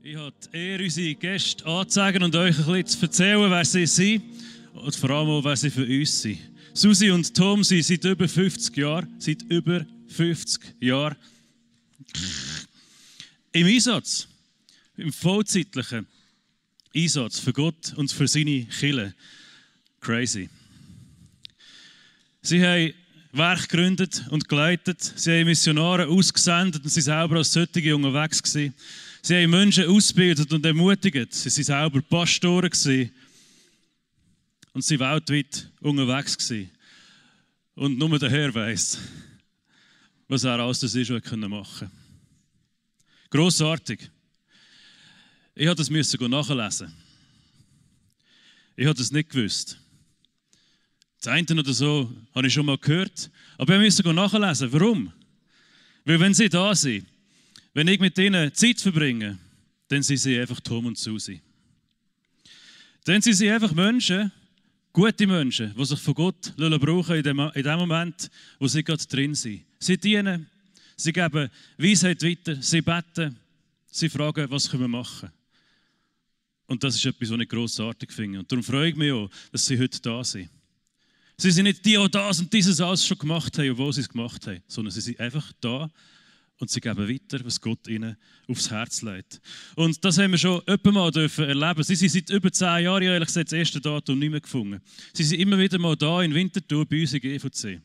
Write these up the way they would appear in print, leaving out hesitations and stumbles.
Ich habe die Ehre, unsere Gäste anzuzeigen und euch ein bisschen zu erzählen, wer sie sind und vor allem auch, wer sie für uns sind. Susi und Tom sind seit über 50 Jahren im Einsatz, im vollzeitlichen Einsatz für Gott und für seine Kirche. Crazy. Sie haben Werk gegründet und geleitet. Sie haben Missionare ausgesendet und sie selber als solche unterwegs gewesen. Sie haben Menschen ausgebildet und ermutigt. Sie waren selber Pastoren gewesen. Und sie waren weltweit unterwegs gewesen. Und nur der Herr weiss, was er alles das ist, was er machen konnte. Grossartig. Ich musste das nachlesen. Ich habe das nicht gewusst. Das eine oder so habe ich schon mal gehört. Aber ich musste nachlesen. Warum? Weil wenn sie da sind, wenn ich mit ihnen Zeit verbringe, dann sind sie einfach Tom und Susi. Dann sind sie einfach Menschen, gute Menschen, die sich von Gott brauchen in dem Moment, wo sie gerade drin sind. Sie dienen, sie geben Weisheit weiter, sie beten, sie fragen, was können wir machen. Und das ist etwas, was ich grossartig finde. Und darum freue ich mich auch, dass sie heute da sind. Sie sind nicht die, die das und dieses alles schon gemacht haben, obwohl sie es gemacht haben, sondern sie sind einfach da und sie geben weiter, was Gott ihnen aufs Herz legt. Und das haben wir schon mal erleben. Sie sind seit über 10 Jahren, ehrlich gesagt, das erste Datum nicht mehr gefunden. Sie sind immer wieder mal da in Winterthur bei uns in GVC.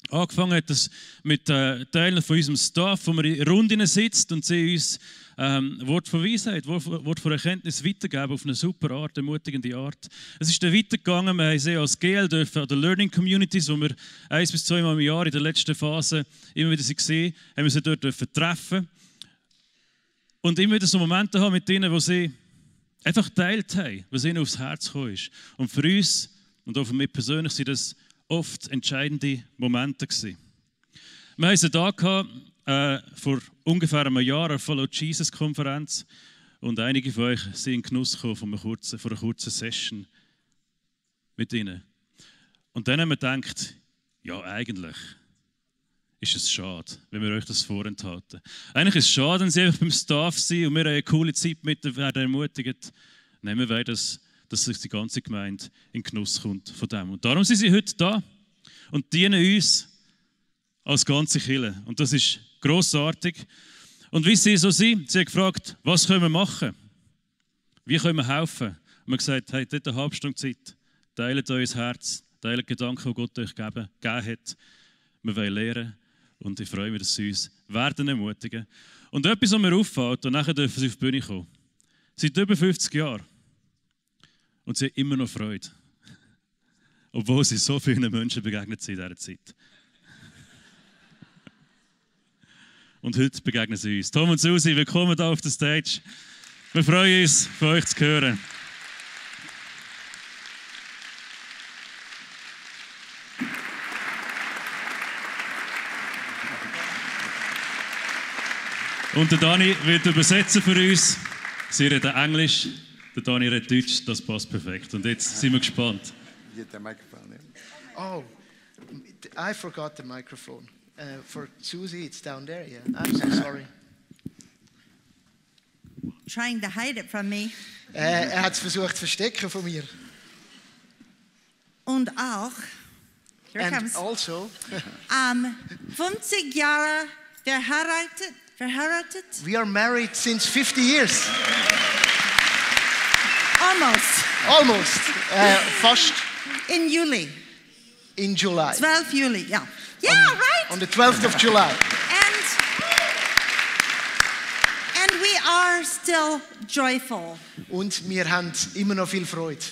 Angefangen hat das mit Teilen von unserem Staff, wo man in Runden sitzt und sie uns Wort von Weisheit, Wort von Erkenntnis weitergeben auf eine super Art, ermutigende Art. Es ist dann weitergegangen, wir haben sie als GL dürfen, an den Learning Communities, wo wir 1 bis 2 Mal im Jahr in der letzten Phase immer wieder gesehen haben, wir sie dort dürfen treffen und immer wieder so Momente haben mit ihnen, wo sie einfach geteilt haben, was ihnen aufs Herz gekommen ist. Und für uns und auch für mich persönlich sind das oft entscheidende Momente gewesen. Wir haben sie da gehabt, vor ungefähr einem Jahr eine Follow Jesus Konferenz und einige von euch sind in Genuss gekommen von einer kurzen Session mit ihnen. Und dann haben wir gedacht, ja eigentlich ist es schade, wenn wir euch das vorenthalten. Eigentlich ist es schade, wenn sie einfach beim Staff sind und wir eine coole Zeit mit werden ermutigt. Nehmen wir dass sich die ganze Gemeinde in Genuss kommt von dem. Und darum sind sie heute da und dienen uns als ganze Kirche. Und das ist grossartig. Und wie sie so sind, sie haben gefragt, was können wir machen? Wie können wir helfen? Und wir haben gesagt, hey, dort eine halbe Stunde Zeit, teilt euer Herz, teilt Gedanken, die Gott euch gegeben hat. Wir wollen lernen und ich freue mich, dass sie uns werden ermutigen. Und etwas, was mir auffällt, und nachher dürfen sie auf die Bühne kommen. Seit über 50 Jahren. Und sie haben immer noch Freude. Obwohl sie so vielen Menschen begegnet sind in dieser Zeit. Und heute begegnen sie uns. Tom und Susi, willkommen hier auf der Stage. Wir freuen uns, von euch zu hören. Und der Dani wird übersetzen für uns. Sie reden Englisch, der Dani redet Deutsch, das passt perfekt. Und jetzt sind wir gespannt. Oh, I forgot the microphone. For Susie, it's down there. Yeah, I'm so sorry. Trying to hide it from me. Hat es versucht zu verstecken von mir. Und auch, here And comes, also, 50 Jahre verheiratet. we are married since 50 years. Almost. Fast. In Juli. In July. 12 Juli, ja. Yeah, right. On the 12th of July. And we are still joyful. Und wir haben immer noch viel Freude.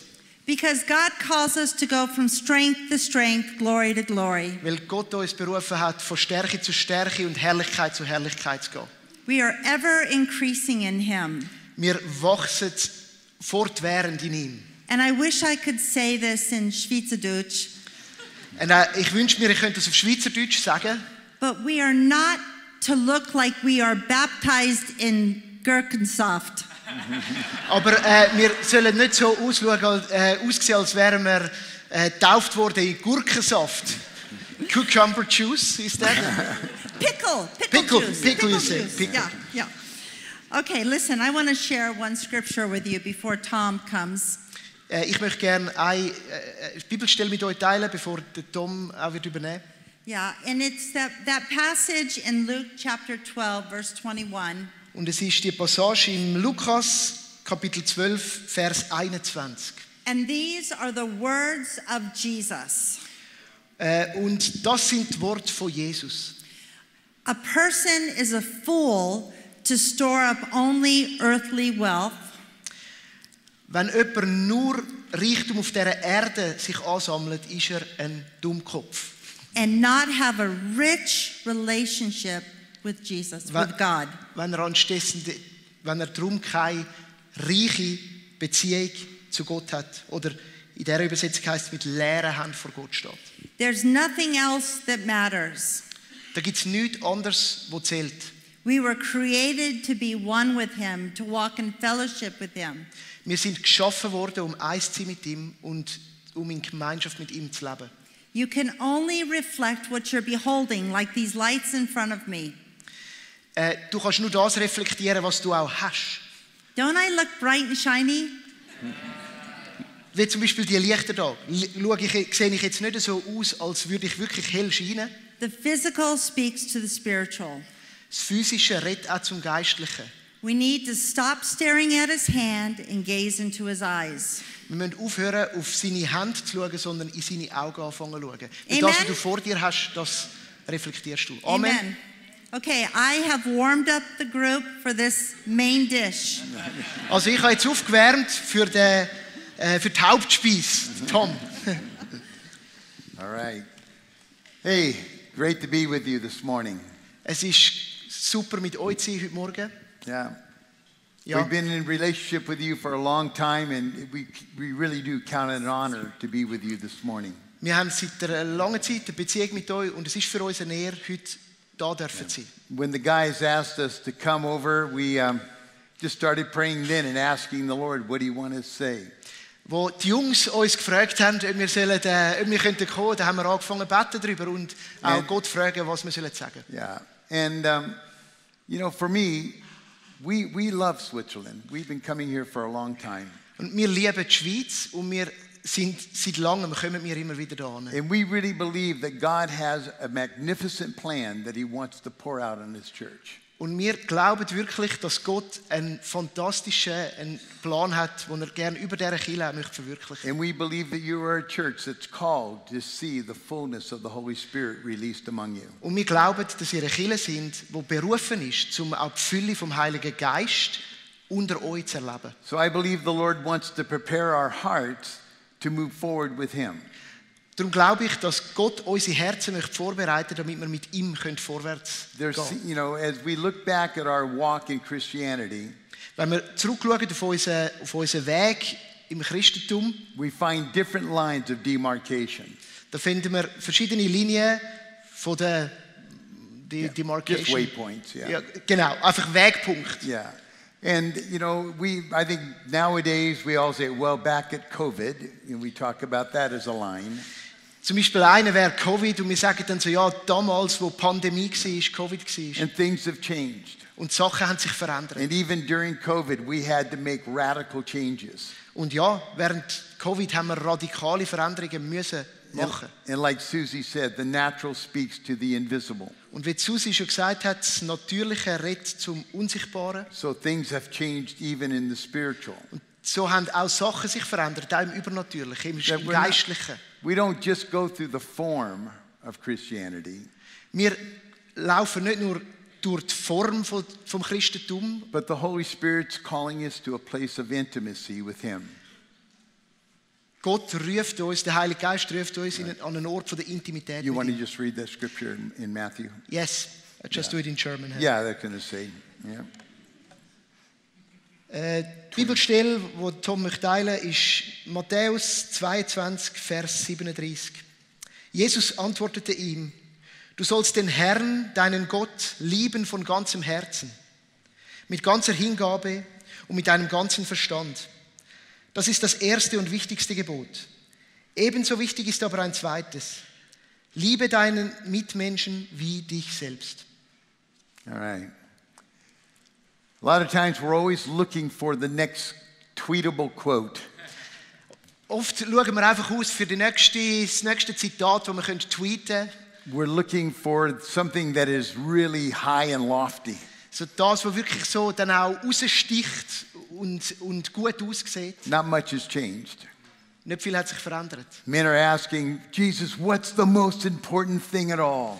Because God calls us to go from strength to strength, glory to glory. Weil Gott uns berufen hat, von Stärke zu Stärke und Herrlichkeit zu Herrlichkeit zu gehen. We are ever increasing in Him. Wir wachsen fortwährend in ihm. And I wish I could say this in Schweizerdeutsch. Und ich wünsche mir, ich könnte das auf Schweizerdeutsch sagen. But we are not to look like we are baptized in Gurkensaft. Aber wir sollen nicht so aussehen, als wären wir getauft worden in Gurkensaft. Cucumber juice, is that? Pickle juice. Pickle, you say. Pickle. Yeah. Okay, listen, I want to share one scripture with you before Tom comes. Ich möchte gerne eine Bibelstelle mit euch teilen, bevor der Tom auch wird übernehmen. Yeah, and it's that passage in Luke chapter 12, verse 21. Und es ist die Passage im Lukas, Kapitel 12, Vers 21. And these are the words of Jesus. Und das sind die Worte von Jesus. A person is a fool to store up only earthly wealth. Wenn jemand nur Reichtum auf dieser Erde sich ansammelt, ist er ein Dummkopf. And not have a rich relationship with Jesus, with God. Wenn er darum keine reiche Beziehung zu Gott hat. Oder in dieser Übersetzung heißt es, mit leeren Händen vor Gott steht. There's nothing else that matters. Da gibt es nichts anderes, was zählt. We were created to be one with Him, to walk in fellowship with Him. Wir sind geschaffen worden, um eins zu sein mit ihm und um in Gemeinschaft mit ihm zu leben. You can only reflect what you're beholding, like these lights in front of me. Du kannst nur das reflektieren, was du auch hast. Don't I look bright and shiny? Wie zum Beispiel die Lichter da. Sehe ich jetzt nicht so aus, als würde ich wirklich hell scheinen. The physical speaks to the spiritual. Das Physische redet auch zum Geistlichen. We need to stop staring at His hand and gaze into His eyes. Wir müssen aufhören, auf seine Hand zu schauen, sondern in seine Augen anfangen zu schauen. Amen. Das, was du vor dir hast, das reflektierst du. Amen. Amen. Okay, I have warmed up the group for this main dish. Also ich habe jetzt aufgewärmt für die Hauptspeise, Tom. All right. Hey, great to be with you this morning. Es ist super mit euch zu sein heute Morgen. Yeah. Ja. We've been in relationship with you for a long time, and we really do count it an honor to be with you this morning. Wir haben seit einer langen Zeit eine Beziehung mit euch und es ist für uns eine Ehre, heute da dürfen zu sein. When the guys asked us to come over, we just started praying then and asking the Lord, what do you want to say? Wo die Jungs uns gefragt haben, ob wir kommen könnten, da haben wir angefangen zu beten darüber und auch Gott fragen, was wir sagen sollen. Yeah. And, you know, for me, we love Switzerland. We've been coming here for a long time. Und wir lieben die Schweiz und wir sind seit langem, kommen wir immer wieder da hin. And we really believe that God has a magnificent plan that He wants to pour out on His church. Und wir glauben wirklich, dass Gott einen fantastischen Plan hat, den er gerne über diese Kirche möchte verwirklichen. And we believe that you are a church that's called to see the fullness of the Holy Spirit released among you. Und wir glauben, dass ihr eine Kirche sind, die berufen ist, um auch die Fülle vom Heiligen Geist unter euch zu erleben. So I believe the Lord wants to prepare our hearts to move forward with Him. Darum glaube ich, dass Gott unsere Herzen möchte vorbereiten, damit wir mit ihm vorwärts gehen können. You know, as we look back at our walk in Christianity, Wenn wir zurückschauen auf unseren Weg im Christentum, we find different lines of demarcation. da finden wir verschiedene Linien von der Demarcation. Just waypoints, yeah. Ja, genau, einfach Wegpunkt. Yeah. And, you know, I think nowadays we all say, well, back at COVID, and we talk about that as a line. Zum Beispiel einer wäre Covid und wir sagen dann so, ja, damals, wo Pandemie war, Covid war. And things have changed. Und die Sachen haben sich verändert. And even during COVID, we had to make radical changes. Und ja, während Covid haben wir radikale Veränderungen müssen machen. And like Susie said, the natural speaks to the invisible. Und wie Susi schon gesagt hat, das Natürliche redet zum Unsichtbaren. So things have changed even in the spiritual. Und so haben auch Sachen sich verändert, auch im Übernatürlichen, im Geistlichen. We don't just go through the form of Christianity. Wir laufen nicht nur durch die Form vom Christentum, But the Holy Spirit's calling us to a place of intimacy with Him. Gott ruft uns, der Heilige Geist ruft uns an einen Ort von der Intimität. You mit want to ihm. just read that scripture in Matthew? Yes, I just do it in German. Yeah, they're going to say. Yeah. Die Bibelstelle, die Tom möchte teilen, ist Matthäus 22, Vers 37. Jesus antwortete ihm: Du sollst den Herrn, deinen Gott, lieben von ganzem Herzen, mit ganzer Hingabe und mit deinem ganzen Verstand. Das ist das erste und wichtigste Gebot. Ebenso wichtig ist aber ein zweites: Liebe deinen Mitmenschen wie dich selbst. All right. A lot of times we're always looking for the next tweetable quote. Oft schauen wir einfach aus für das nächste Zitat, das wir tweeten können. We're looking for something that is really high and lofty. So das, was wirklich so dann auch raussticht und gut aussieht. Not much has changed. Nicht viel hat sich verändert. Men are asking, Jesus, what's the most important thing at all?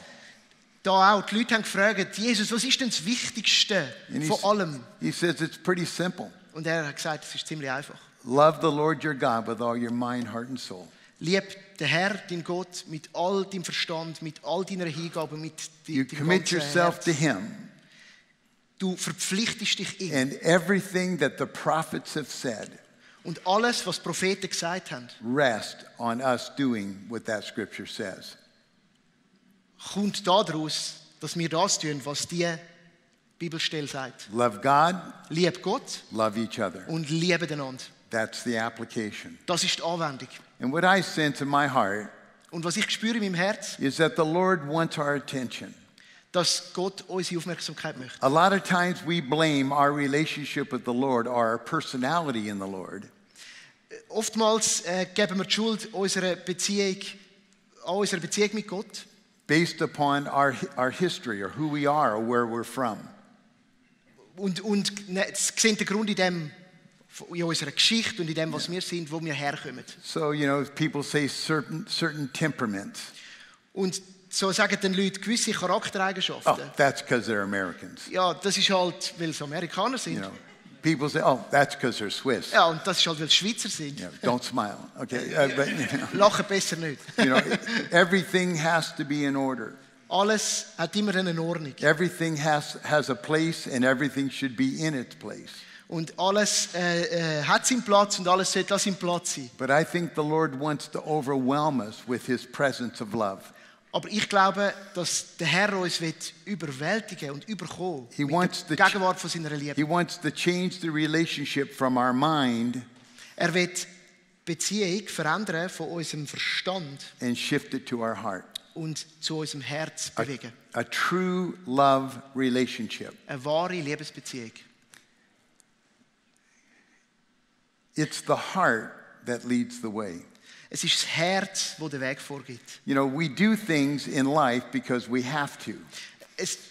Da auch, die Leute haben gefragt, Jesus, was ist denn das Wichtigste von allem? He says it's pretty simple. Und er hat gesagt, es ist ziemlich einfach. Love the Lord your God with all your mind, heart and soul. Lieb den Herr, dein Gott, mit all deinem Verstand, mit all deiner Hingabe, mit You deinem commit ganzen yourself Herz. to Him. Du verpflichtest dich ihm. And everything that the prophets have said Und alles, was die Propheten gesagt haben, rest on us doing what that scripture says. kommt daraus, dass wir das tun, was die Bibelstelle sagt. Love God, Lieb Gott love each other. und liebe einander. That's the application. Das ist die Anwendung. And what I sense in my heart Und was ich spüre in meinem Herz, is that the Lord wants our attention. dass Gott unsere Aufmerksamkeit möchte. A lot of times we blame our relationship with the Lord or our personality in the Lord. Oftmals geben wir die Schuld an unserer Beziehung mit Gott, Based upon our history or who we are or where we're from. und sehen den Grund in unserer Geschichte und in dem, was wir sind, wo wir herkommen. So, people say certain temperaments. Und so sagen den Leuten gewisse Oh, Charaktereigenschaften. that's because they're Americans. Ja, das ist halt, weil es Amerikaner sind. People say, oh, that's because they're Swiss. Ja, und das ist halt, weil es Schweizer sind. Don't smile, okay? But, Lachen besser nicht. everything has to be in order. Alles hat immer eine Ordnung. Everything has a place and everything should be in its place. Und alles hat seinen Platz und alles sollte an seinem Platz sein. But I think the Lord wants to overwhelm us with His presence of love. Aber ich glaube, dass der Herr uns überwältigen und überkommen He mit wants der the- Gegenwart von seiner Liebe. He wants to change the relationship from our mind Er wird die Beziehung verändern von unserem Verstand and shift it to our heart. und zu unserem Herz bewegen. A true love relationship. Eine wahre Liebesbeziehung. It's the heart that leads the way. Es ist das Herz, das den Weg vorgibt. We do things in life because we have to.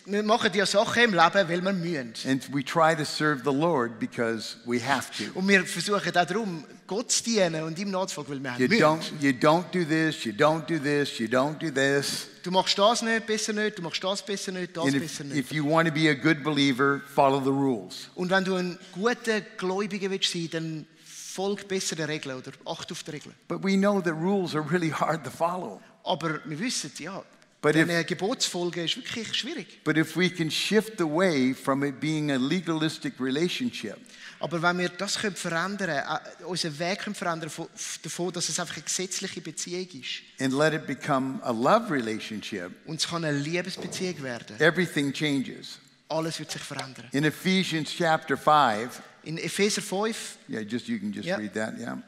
Wir machen ja Sachen im Leben, weil wir müssen. And we try to serve the Lord because we have to. Und wir versuchen auch darum, Gott zu dienen und ihm nachzufolgen, weil wir You müssen. don't do this, you don't do this, you don't do this. Du machst das nicht, besser nicht, du machst das besser nicht, das And besser nicht. if you want to be a good believer, follow the rules. Und wenn du ein guter Gläubiger willst sein, dann folg besser der Regeln oder acht auf die Regeln. But we know that rules are really hard to follow. Aber wir wissen, ja, But eine Gebotsfolge ist wirklich schwierig. But if we can shift away from it being a legalistic relationship Aber wenn wir das verändern können, unseren Weg verändern können davon, dass es einfach eine gesetzliche Beziehung ist and let it become a love relationship, und es kann eine Liebesbeziehung werden, everything changes. alles wird sich verändern. In Ephesians chapter 5, In Epheser 5, you can just Yeah. read that, yeah.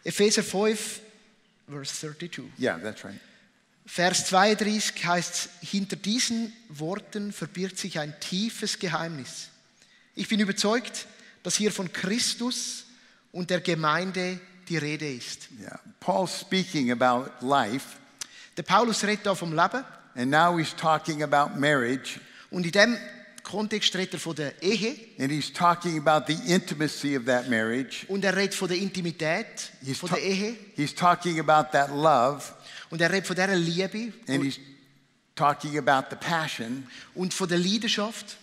Epheser 5, Vers 32. Yeah, that's right. Vers 32 heißt, hinter diesen Worten verbirgt sich ein tiefes Geheimnis. Ich bin überzeugt, dass hier von Christus und der Gemeinde die Rede ist. Yeah. Paul's speaking about life, Der Paulus redet da vom Leben and now he's talking about marriage, und in dem Kontext redet er von der Ehe and he's talking about the intimacy of that marriage. und er redet von der Intimität von der Ehe He's talking about that love, und er redet von dieser Liebe and he's talking about the passion, und von der Leidenschaft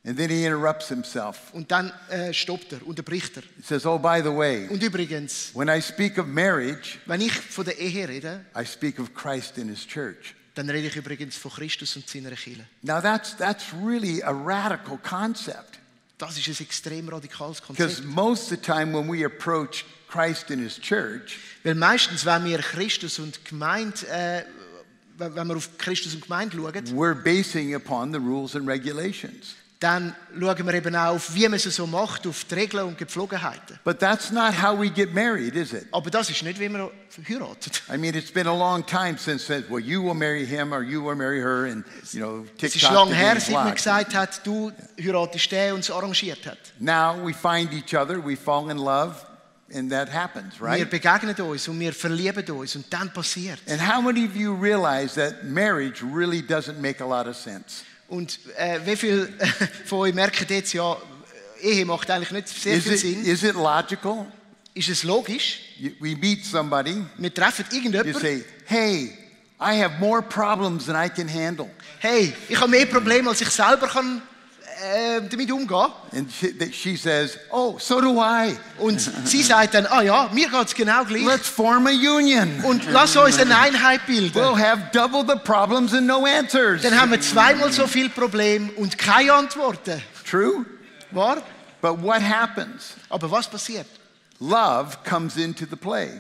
and then he interrupts himself. und dann stoppt er, unterbricht er. He says, oh, by the way, Und übrigens, when I speak of marriage, wenn ich von der Ehe rede, I speak of Christ and his church. dann rede ich übrigens von Christus und seiner Kirche. Now that's really a radical concept, Das ist ein extrem radikales because Konzept. most of the time when we approach Christ and his church, Weil meistens, wenn wir Christus und Gemeinde, wenn wir auf Christus und Gemeinde schauen, we're basing upon the rules and regulations. dann schauen wir eben auch auf, wie man es so macht, auf die Regeln und Gepflogenheiten. But that's not how we get married, is it? Aber das ist nicht, wie man heiratet. I mean, it's been a long time since said, well, you will marry him or you will marry her, and Es ist TikTok lange the her, game's seit man locked. gesagt hat, du heiratest den und es arrangiert hat. Now we find each other, we fall in love, and that happens, Wir right? begegnen uns und wir verlieben uns und dann passiert. And how many of you realize that marriage really doesn't make a lot of sense? Und wie viele von euch merken jetzt, ja, Ehe macht eigentlich nicht sehr viel Sinn. Is it logical? Ist es logisch? We meet somebody, Wir treffen you irgendjemanden. say, hey, I have more problems than I can handle. Hey, ich habe mehr Probleme, als ich selber kann, damit umgehen. And she says, oh, so do I. Und sie sagt dann, ah ja, mir geht es genau gleich. Let's form a union. Und lass uns eine Einheit bilden. We'll have double the problems and no answers. Dann haben wir zweimal so viele Probleme und keine Antworten. True? Wahr? But what happens? Aber was passiert? Love comes into the play.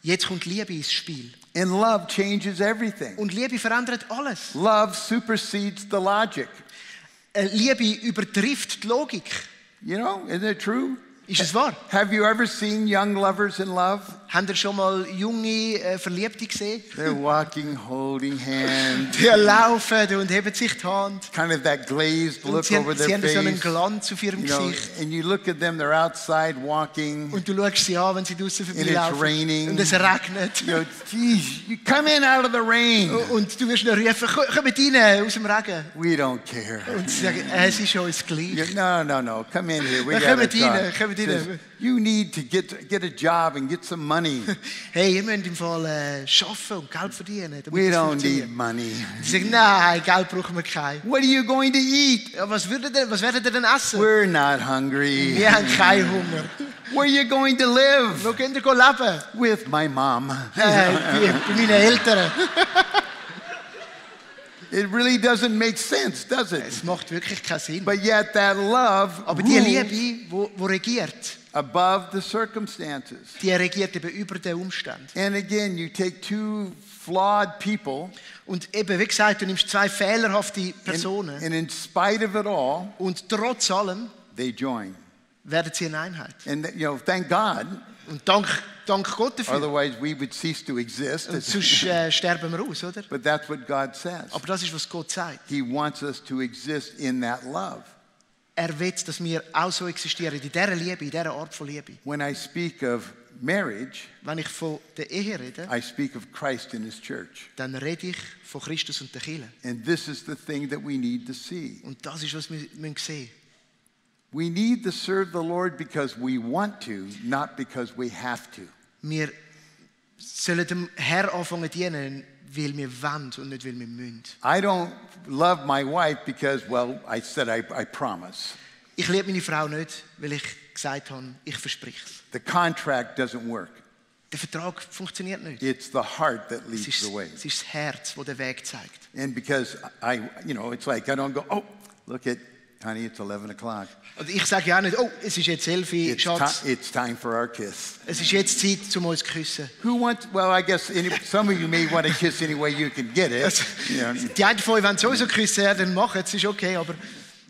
Jetzt kommt Liebe ins Spiel. And love changes everything. Und Liebe verändert alles. Love supersedes the logic. Liebe übertrifft die Logik. You know, isn't it true? Ist es wahr? Have you ever seen young lovers in love? Habt ihr schon mal junge Verliebte gesehen? They're walking, holding hands, Die laufen und heben sich die Hand. kind of that glazed Und look sie over haben, sie their haben so einen face. Glanz auf ihrem You know, Gesicht. and you look at them, they're outside walking. Und du schaust sie an, wenn sie draußen And it's vorbeilaufen. raining. Und es regnet. You know, geez, you come in out of the rain. Und du wirst noch rufen, kommt rein aus dem Regen. We don't care. Und sie sagen, es ist uns gleich. No, come in here. We Dann gotta kommt rein, talk. kommt rein. Says, you need to get a job and get some money. Hey, ihr müsst im Fall arbeiten und Geld verdienen. damit We das don't funktioniert. need money. Sie sagen, nein, Geld brauchen wir kein. What are you going to eat? Ja, was werdet ihr denn essen? We're not hungry. Wir haben keinen Hunger. Where are you going to live? Wo könnt ihr leben? With my mom. Bei meinen Eltern. It really doesn't make sense, does it? Es macht wirklich keinen Sinn. But yet that love Aber die rules Liebe, wo regiert, above the circumstances. die regiert eben über den Umständen. And again, you take two flawed people, Und eben, wie gesagt, du nimmst zwei fehlerhafte Personen and in spite of it all, und trotz allem they join. werden sie eine Einheit. And thank God. Und dank Gott dafür. Otherwise, we would cease to exist. Und sonst sterben wir aus, oder? But that's what God says. Aber das ist, was Gott sagt. He wants us to exist in that love. Er will, dass wir auch so existieren, in dieser Liebe, in dieser Art von Liebe. When I speak of marriage, Wenn ich von der Ehe rede, I speak of Christ and His church. dann rede ich von Christus und der Kirche. And this is the thing that we need to see. Und das ist, was wir sehen müssen. We need to serve the Lord because we want to, not because we have to. Wir sollen dem Herr anfangen zu dienen, weil wir wollen und nicht, weil wir müssen. I don't love my wife because, well, I said I promise. Ich liebe meine Frau nicht, weil ich gesagt habe, ich verspreche es. The contract doesn't work. Der Vertrag funktioniert nicht. It's the heart that Es leads ist, the way. es ist das Herz, das den Weg zeigt. And because it's like I don't go, oh, look at, honey, it's 11 o'clock. Und ich sage ja auch nicht, oh, es ist jetzt 11 Uhr, Schatz. It's time for our kiss. Es ist jetzt Zeit, um uns zu küssen. Who wants, well, I guess some of you may want to kiss any way you can get it. You know, Die einen von euch wollen sowieso küssen, ja, dann machen es, ist okay, aber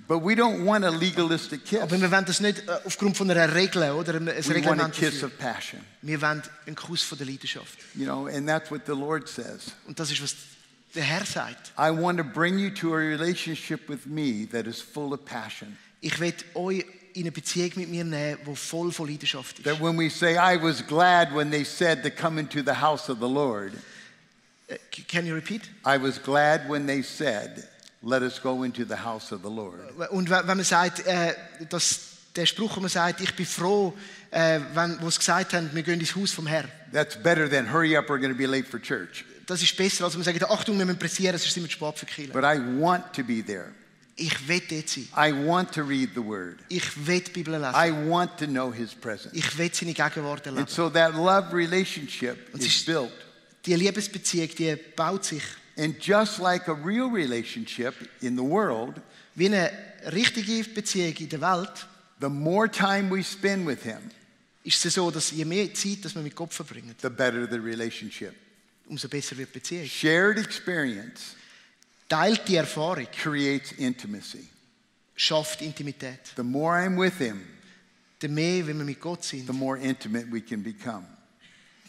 but we don't want a legalistic kiss. wir wollen das nicht aufgrund von einer Regel oder ein We want a Reglement kiss dafür. of passion. Wir wollen einen Kuss von der Leidenschaft. And that's what the Lord says. Und das ist, was der Herr sagt. I want to bring you to a relationship with me that is full of passion. Ich will euch in eine Beziehung mit mir nehmen, die voll von Leidenschaft ist. That when we say, I was glad when they said to come into the house of the Lord, Can you repeat? I was glad when they said, let us go into the house of the Lord. Und wenn man sagt, der Spruch, wo man sagt, ich bin froh, wo sie gesagt haben, wir gehen ins Haus vom Herrn. That's better than hurry up, we're going to be late for church. Das ist besser, als wenn man sagt, Achtung, wir müssen pressieren, sonst sind wir zu spät für die Kirche. But I want to be there. Ich will dort sein. I want to read the word. Ich will die Bibel lesen. I want to know his presence. Ich will seine Gegenwart And erleben. so that love relationship Und is built. die Liebesbeziehung, die baut sich. And just like a real relationship in the world, Wie eine richtige Beziehung in der Welt the more time we spend with him, ist es so, dass je mehr Zeit, dass wir mit Gott verbringen, the better the relationship. umso besser wird die Beziehung. Shared experience Teilt die Erfahrung, creates intimacy. schafft Intimität. The more I'm with him, Je mehr, wenn wir mit Gott sind, the more intimate we can become.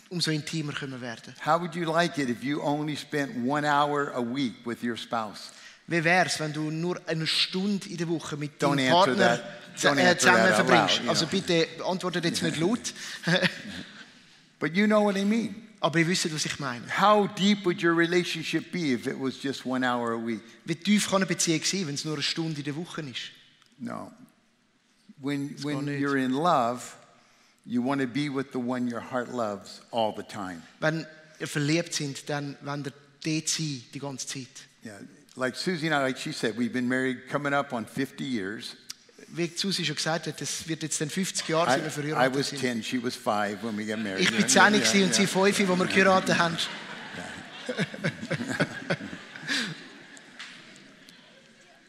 umso intimer können wir werden. How would you like it if you only spent 1 hour a week with your spouse? Wie wäre es, wenn du nur eine Stunde in der Woche mit Don't deinem answer Partner that. Don't answer zusammen that out verbringst? loud, you Also know. bitte antwortet jetzt nicht laut. But you know what I mean. Aber ihr wisst, was ich meine. How deep would your relationship be if it was just 1 hour a week? Wie tief kann eine Beziehung sein, wenn es nur eine Stunde in der Woche ist? No. When geht nicht. you're in love, you want to be with the one your heart loves all the time. Wenn ihr verliebt sind, dann wollt ihr dort sein, die ganze Zeit. Yeah. Like Susie and I, like she said, we've been married coming up on 50 years. Wie Susi schon gesagt hat, das wird jetzt dann 50 Jahre, seit wir I verheiratet was sind. 10, she was 5 when we got married. Ich bin Yeah, 10 yeah, und sie yeah. 5, als wir geheiratet haben.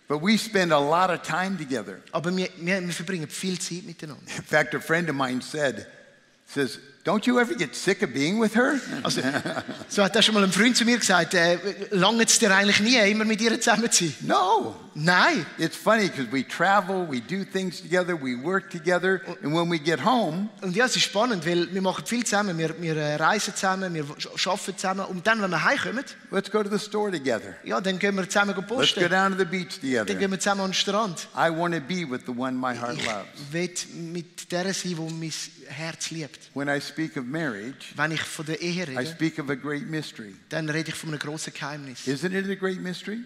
But we spend a lot of time together. Aber wir verbringen viel Zeit miteinander. In fact, a friend of mine says, don't you ever get sick of being with her? Also, so hat schon mal ein Freund zu mir gesagt, langt es dir eigentlich nie, immer mit ihr zusammen zu sein? No. Nein. It's funny because we travel, we do things together, we work together, and when we get home, Und ja, es ist spannend, weil wir machen viel zusammen, wir reisen zusammen, wir arbeiten zusammen und dann, wenn wir heimkommen, let's go to the store together. ja, dann gehen wir zusammen Let's go posten, down to the beach dann together. gehen wir zusammen an den Strand. I want to be with the one my heart Ich loves. will mit der sein, die mein Herz liebt. When I speak of marriage, Wenn ich von der Ehe I rede, speak of a great mystery. dann rede ich von einem grossen Geheimnis. Isn't it a great mystery?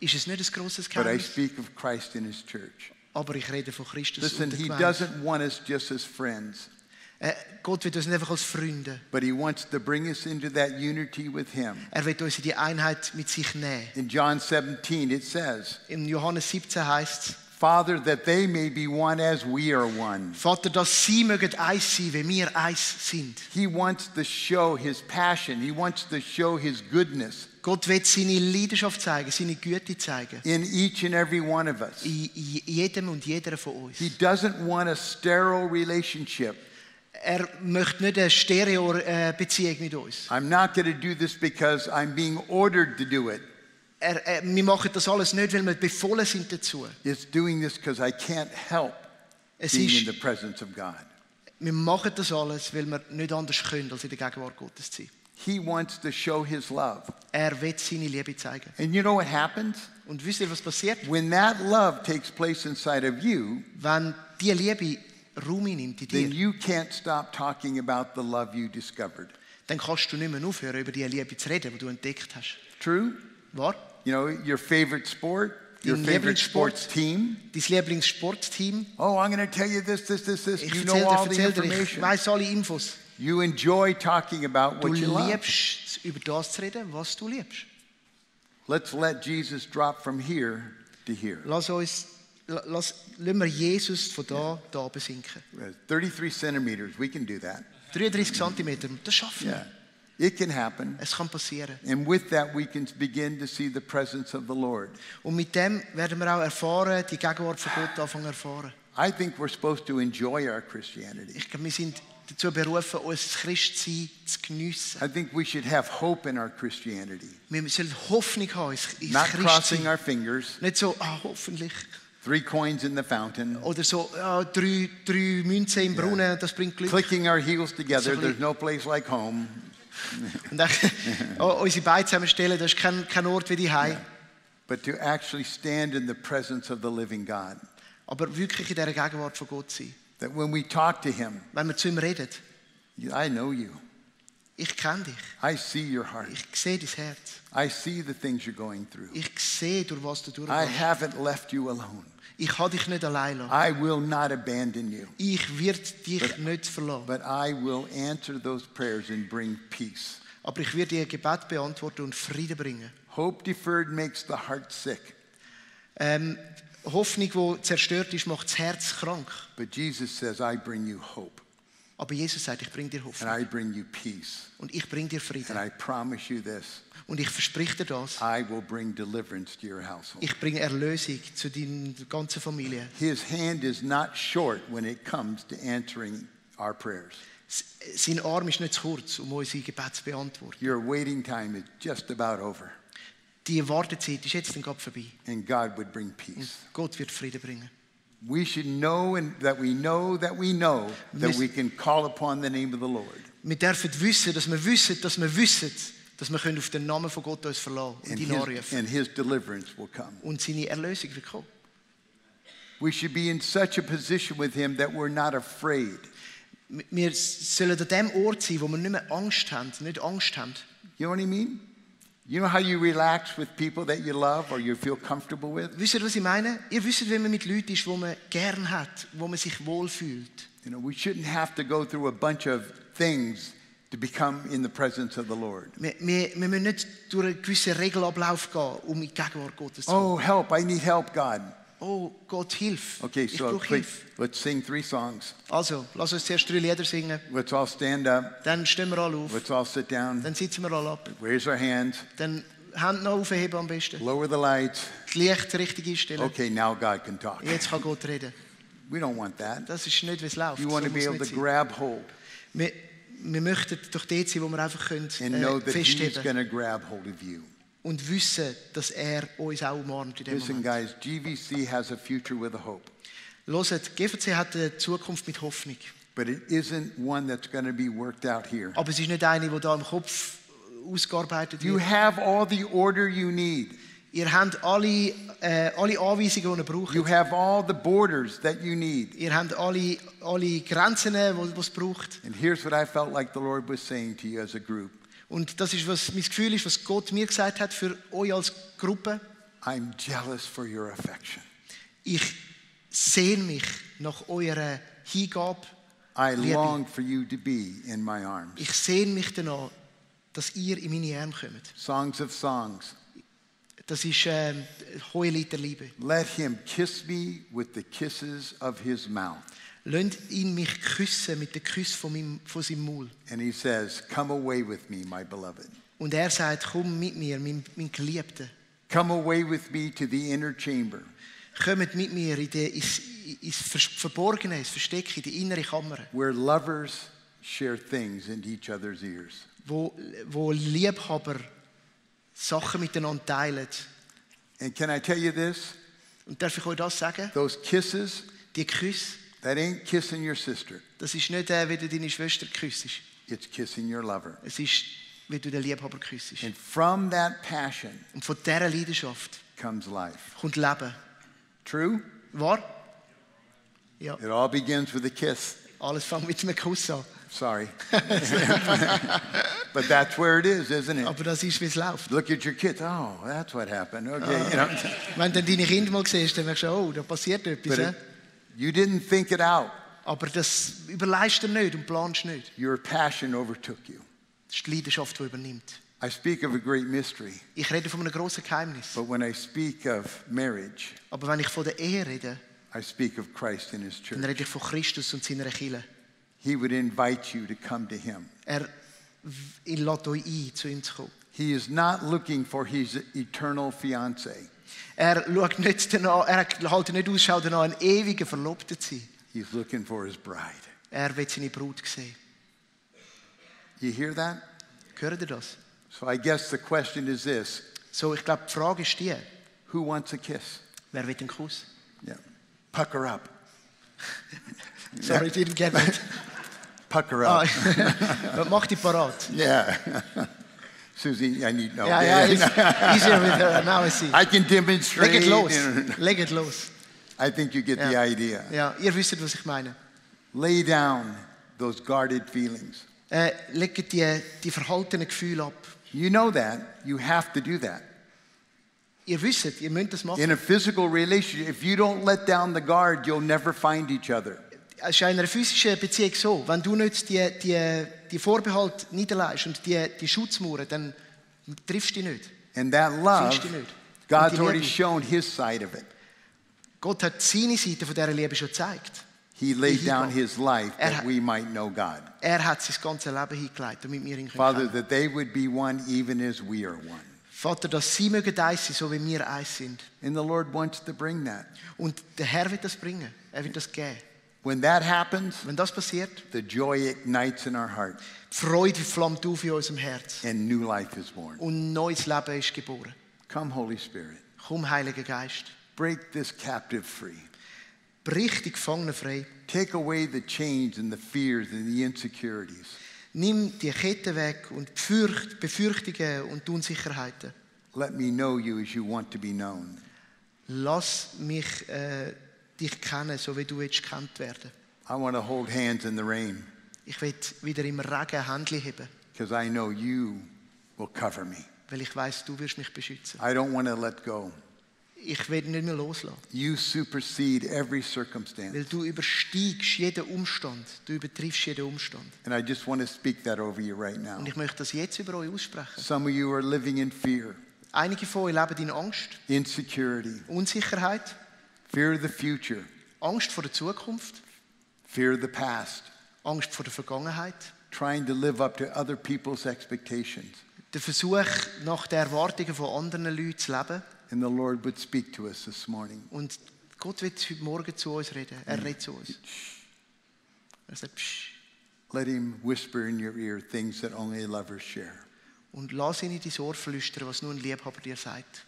Ist es nicht ein grosses But I Geheimnis? speak of Christ and his church. Aber ich rede von Christus Listen, und der he Gemeinde. doesn't want us just as friends, Gott will uns nicht einfach als Freunde. but he wants to bring us into that unity with him. Er will uns in die Einheit mit sich nehmen. In John 17, it says, Im Johannes 17 heißt es, Father, that they may be one as we are one. Vater, dass sie mögen eins sein, wie wir eins sind. He wants to show his passion. He wants to show his goodness Gott will seine Leidenschaft zeigen, seine Güte zeigen. in each and every one of us. In jedem und jeder von uns. He doesn't want a sterile relationship. Er möchte nicht eine Stereo-Beziehung mit uns. I'm not going to do this because I'm being ordered to do it. Wir machen das alles nicht, weil wir befohlen sind dazu. It's doing this because I can't help Es being in ist, the presence of God. wir machen das alles, weil wir nicht anders können, als in der Gegenwart Gottes zu sein. He wants to show his love. Er will seine Liebe zeigen. And you know what happens? Und wisst ihr, was passiert? When that love takes place inside of you, Wenn diese Liebe Raum einnimmt in then dir, you can't stop talking about the love you discovered. dann kannst du nicht mehr aufhören, über die Liebe zu reden, die du entdeckt hast. True? Wahr? You know, your favorite sport, your Dein favorite Lieblingssport. sports team. Dein Lieblingssportteam. Oh, I'm going to tell you this. Ich You know all the erzähl dir, ich information. weiss alle Infos. You enjoy talking about Du what you love. liebst, über das zu reden, was du liebst. Let's let Jesus drop from here to here. Lassen wir Jesus von da besinken. 33 centimeters, we can do that. 33 Zentimeter, das schaffen wir. Yeah, it can happen. Es kann passieren. And with that, we can begin to see the presence of the Lord. Und mit dem werden wir auch erfahren, die Gegenwart von Gott anfangen zu erfahren. I think we're supposed to enjoy our Christianity. Ich glaube, wir sind dazu berufen, unser Christsein zu geniessen. I think we should have hope in our Christianity. Wir sollen Hoffnung haben ins Not crossing Christsein. our fingers, Nicht so, hoffentlich. 3 coins in the fountain, Oder so, drei Münzen im Brunnen, das bringt Glück. clicking our heels together. So- There's no place like home. Und dann, unsere Beine zusammenstellen, das ist kein Ort wie die Hause. But to actually stand in the presence of the living God. Aber wirklich in dieser Gegenwart von Gott sein. That when we talk to him, Wenn wir zu ihm reden, I know you. ich kenne dich, I see your heart. ich sehe dein Herz, I see the things you're going through. ich sehe, durch was du I durchgehst. haven't left you alone. Ich habe dich nicht allein lassen. I will not abandon you. Ich werde dich nicht verlassen. But I will answer those prayers and bring peace. Aber ich werde ihr Gebet beantworten und Frieden bringen. Hope deferred makes the heart sick. Hoffnung, die zerstört ist, macht das Herz krank. But Jesus says, I bring you hope. Aber Jesus sagt, ich bringe dir And Hoffnung. I bring you peace. Und ich bringe dir Frieden. And I promise you this. Und ich verspreche dir das. I will bring deliverance to your household. Ich bringe Erlösung zu deiner ganzen Familie. His hand is not short when it comes to answering our prayers. Sein Arm ist nicht zu kurz, um unsere Gebete zu beantworten. Your waiting time is just about over. Die Wartezeit ist jetzt dann gerade vorbei. and God would bring Und peace. Gott wird Frieden bringen. We should know that we know that we know that we can call upon the name of the Lord. Wir dürfen wissen, dass wir wissen, dass wir wissen, dass wir auf den Namen von Gott uns verlassen und ihn anrufen. And his deliverance will come. Und seine Erlösung wird kommen. We should be in such a position with him that we're not afraid. Wir sollen an dem Ort sein, wo wir nicht mehr Angst haben, nicht Angst haben. You know what I mean? You know how you relax with people that you love or you feel comfortable with? Wisst ihr, was ich meine? Ihr wisst, wenn man mit Leuten ist, die man gern hat, wo man sich wohlfühlt. You know, we shouldn't have to go through a bunch of things to become in the presence of the Lord. Wir müssen nicht durch einen gewissen Regelablauf gehen, um in die Gegenwart Gottes zu kommen. Oh, help, I need help, God. Oh Gott, hilf. Okay, Ich so brauche quick, Hilfe. let's sing 3 songs. Also, lass uns zuerst 3 Lieder singen. Let's all stand up. Dann stehen wir alle auf. Let's all sit down. Dann sitzen wir alle ab. Raise our hands. Dann Hände noch aufheben am besten. Lower the lights. Das Licht richtig einstellen. Okay, now God can talk. Jetzt kann Gott reden. We don't want that. Das ist nicht, wie es läuft. You want to So be muss able nicht to sein. grab hold Wir möchten doch dort sein, wo wir einfach können, and know that He's festheben going to grab hold of you. und wissen, dass er uns auch umarmt in dem Listen, Moment. guys, GVC has a future with a hope, Hört, GVC hat eine Zukunft mit Hoffnung. but it isn't one that's going to be worked out here. Aber es ist nicht eine, die da im Kopf ausgearbeitet You wird. have all the order you need. Ihr habt alle Anweisungen, die ihr braucht. You have all the borders that you need. Ihr habt alle Grenzen, die es braucht. And here's what I felt like the Lord was saying to you as a group. Und das ist, was mein Gefühl ist, was Gott mir gesagt hat für euch als Gruppe. I'm jealous for your affection. Ich sehne mich nach eurer Hingabe. I Liebe. long for you to be in my arms. Ich sehne mich danach, dass ihr in meine Arme kommt. Songs of songs. Das ist Hohelied der Liebe. Let him kiss me with the kisses of his mouth. Lasst ihn mich küssen mit den Küssen von seinem Maul. And he says, come away with me, my beloved. Und er sagt, komm mit mir, mein Geliebter. Come away with me to the inner chamber. Kommt mit mir ins Verborgene, ins Versteck, in die innere Kammer, Where lovers share things into each other's ears. wo Liebhaber Sachen miteinander teilen. And can I tell you this? Und darf ich euch das sagen? Those kisses, Die Küsse, that ain't kissing your sister. das ist nicht, wie du deine Schwester küssest. It's kissing your lover. Es ist, wie du den Liebhaber küssest. And from that passion Und von dieser Leidenschaft comes life. kommt Leben. True? Wahr? Ja, It all begins with a kiss. alles fängt mit einem Kuss an. Sorry. But that's where it is, isn't it? Aber das ist, wie es läuft. Look at your kids. Oh, that's what happened. Okay, you know. Wenn du deine Kinder mal siehst, dann merkst du, oh, da passiert etwas. But He? you didn't think it out. Aber das überleist du nicht und planst nicht. Your passion overtook you. Das ist die Leidenschaft, die übernimmt. I speak of a great mystery, Ich rede von einem grossen Geheimnis. but when I speak of marriage, Aber wenn ich von der Ehe rede, I speak of Christ and his dann church. rede ich von Christus und seiner Kirche. He would invite you to come to him. Er lädt euch ein, zu ihm zu kommen. He is not looking for his eternal fiancé. Er schaut nicht danach, er hält nicht Ausschau danach, einen ewigen Verlobten zu sein. He's looking for his bride. Er will seine Brut sehen. You hear that? Hört ihr das? So I guess the question is this. So, ich glaube, die Frage ist die, Who wants a kiss? wer will einen Kuss? Yeah. Pucker up. Sorry, I didn't get it. Pucker Ah, up. mach dich parat. Yeah. Susie, I need no. Ja, it's easier with her. Now I see. I can demonstrate. Leg it los. Leg it los. I think you get the Ja. idea. Ja, ihr wisst, was ich meine. Lay down those guarded feelings. Legt die verhaltenen Gefühle ab. You know that. You have to do that. Ihr wisst, ihr müsst das machen. In a physical relationship, if you don't let down the guard, you'll never find each other. Es ist in einer physischen Beziehung so, wenn du nicht die Vorbehalte niederlegst und die Schutzmauern, dann triffst du dich nicht. And that love, Findest du nicht. God's Und die already Liebe. shown his side of it. Gott hat seine Seite von dieser Liebe schon gezeigt. He laid Die down Hingabe. his life that hat- we might know God. Er hat sein ganzes Leben hingelegt, damit wir ihn Father, kennen. that they would be one even as we are one. Vater, dass sie mögen eins sein, so wie wir eins sind. And the Lord wants to bring that. Und der Herr wird das bringen. Er wird das geben. When that happens, Wenn das passiert, the joy ignites in our heart die Freude flammt auf in unserem Herz. and new life is born. Und ein neues Leben ist geboren. Come, Holy Spirit. Komm, Heiliger Geist. Break this captive free. Brich die Gefangenen frei. Take away the chains and the fears and the insecurities. Nimm die Ketten weg und die Befürchtungen und die Unsicherheiten. Let me know you as you want to be known. Lass mich dich kennen, so wie du willst gekannt werden. I want to hold hands in the rain Ich will wieder im Regen Händchen heben, because I know you will cover me. weil ich weiß, du wirst mich beschützen. I don't want to let go. Ich will nicht mehr loslassen, You supersede every weil circumstance. du übersteigst jeden Umstand, du übertriffst jeden Umstand. And I just want to speak that over you right now. Und ich möchte das jetzt über euch aussprechen. Some of you are living in fear, Einige von euch leben in Angst, insecurity, Unsicherheit, fear of the future, Angst vor der Zukunft, fear of the past, Angst vor der Vergangenheit, trying to live up to other people's expectations. der Versuch, nach den Erwartungen von anderen Leuten zu leben. And the Lord would speak to us this morning. Und Gott wird heute Morgen zu uns reden. Er redet zu uns. Er sagt, Psch. Let him whisper in your ear things that only lovers share. Und lass ihn in dein Ohr flüstern, was nur ein Liebhaber dir sagt.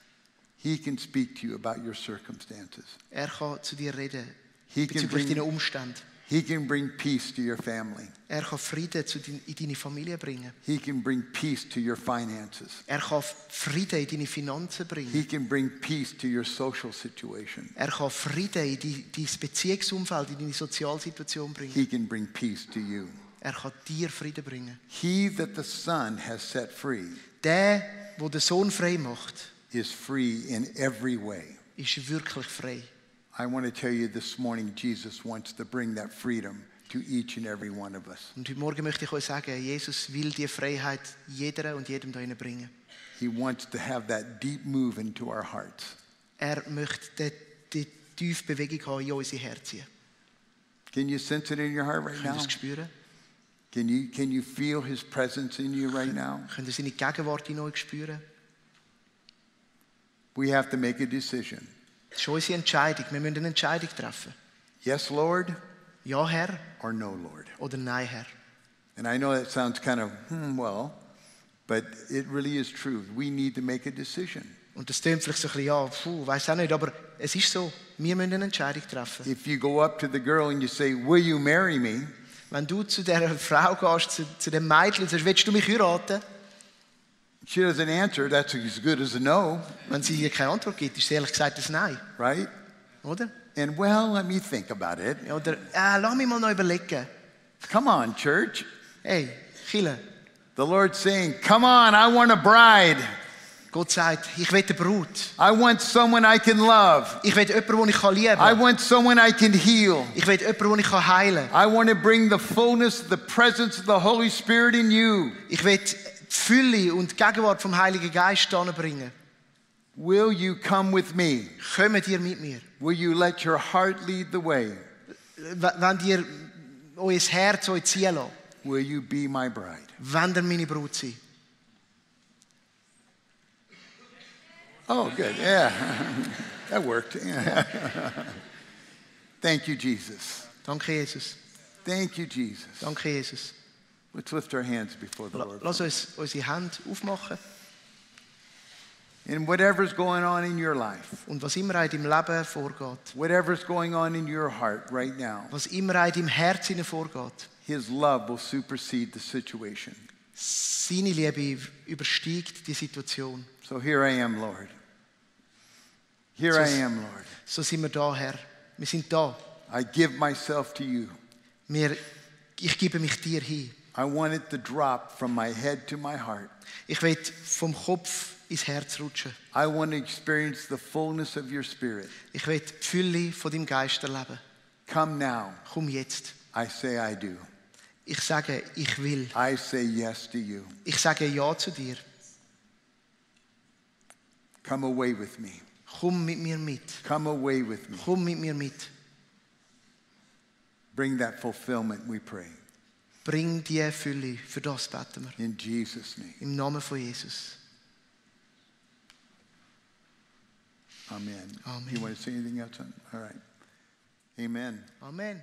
He can speak to you about your circumstances. Er kann zu dir reden He can bezüglich deiner bring, Umstände. he can bring peace to your family. Er kann Frieden in deine Familie bringen. He can bring peace to your finances. Er kann Frieden in deine Finanzen bringen. He can bring peace to your social situation. Er kann Frieden in dein Beziehungsumfeld, in deine Sozialsituation bringen. He can bring peace to you. Er kann dir Frieden bringen. He that the Son has set free Der, wo der Sohn frei macht, is free in every way. ist wirklich frei. I want to tell you this morning, Jesus wants to bring that freedom to each and every one of us. Und heute Morgen möchte ich euch sagen, Jesus will die Freiheit jeder und jedem da bringen. He wants to have that deep move into our hearts. Er möchte die tiefe Bewegung haben in unsere Herzen. Can you sense it in your heart right Könnt ihr now? es spüren? Can you feel his presence in you right now? Könnt ihr seine Gegenwart in euch spüren? We have to make a decision. Das ist unsere Entscheidung. Wir müssen eine Entscheidung treffen. Yes, Lord, Ja, Herr, or no, Lord. oder Nein, Herr. And I know that sounds kind of, well, but it really is true. We need to make a decision. Und das klingt vielleicht so ein bisschen, ja, weiß auch nicht, aber es ist so. Wir müssen eine Entscheidung treffen. If you go up to the girl and you say, will you marry me? Wenn du zu dieser Frau gehst, zu dem Mädchen und sagst, willst du mich heiraten? She doesn't answer, that's as good as a no, Wenn sie dir keine Antwort gibt, ist es ehrlich gesagt ein Nein. right? Oder? And well, let me think about it. Ja, oder, lass mich mal noch überlegen. Come on, church. Hey, Chile, The Lord's saying, come on, I want a bride. Gott sagt, ich will eine Brut. I want someone I can love. Ich will jemanden, den ich lieben I kann. want someone I can heal. Ich will jemanden, den ich heilen I kann. want to bring the fullness, the presence of the Holy Spirit in you. Ich will die Fülle und die Gegenwart vom Heiligen Geist bringen. Will you come with me? Kommt ihr mit mir? Will you let your heart lead the way? Wenn ihr euer Herz euch ziehen lasst, Will you be my bride? wenn ihr meine Brut seid. Oh, good. Yeah. That worked. Yeah. Thank you, Jesus. Danke, Jesus. Thank you, Jesus. Danke, Jesus. Let's lift our hands before the Lord. Lass uns unsere Hände aufmachen. And whatever's going on in your life, Und was immer in deinem Leben vorgeht, whatever's going on in your heart right now, was immer in deinem Herzen vorgeht, His love will supersede the situation. seine Liebe übersteigt die Situation. So here I am, Lord. Here I am, Lord. So sind wir da, Herr. Wir sind da. I give myself to you. Ich gebe mich dir hin. I want it to drop from my head to my heart. Ich will vom Kopf ins Herz rutschen. I want to experience the fullness of your spirit. Ich will die Fülle von deinem Geist erleben. Come now. Komm jetzt. I say I do. Ich sage, ich will. I say yes to you. Ich sage ja zu dir. Come away with me. Komm mit mir mit. Come away with me. Komm mit mir mit. Bring that fulfillment, we pray. Bring die Fülle. Für das beten wir. In Jesus' name. Im Namen von Jesus. Amen. Amen. You want to say anything else? All right. Amen. Amen.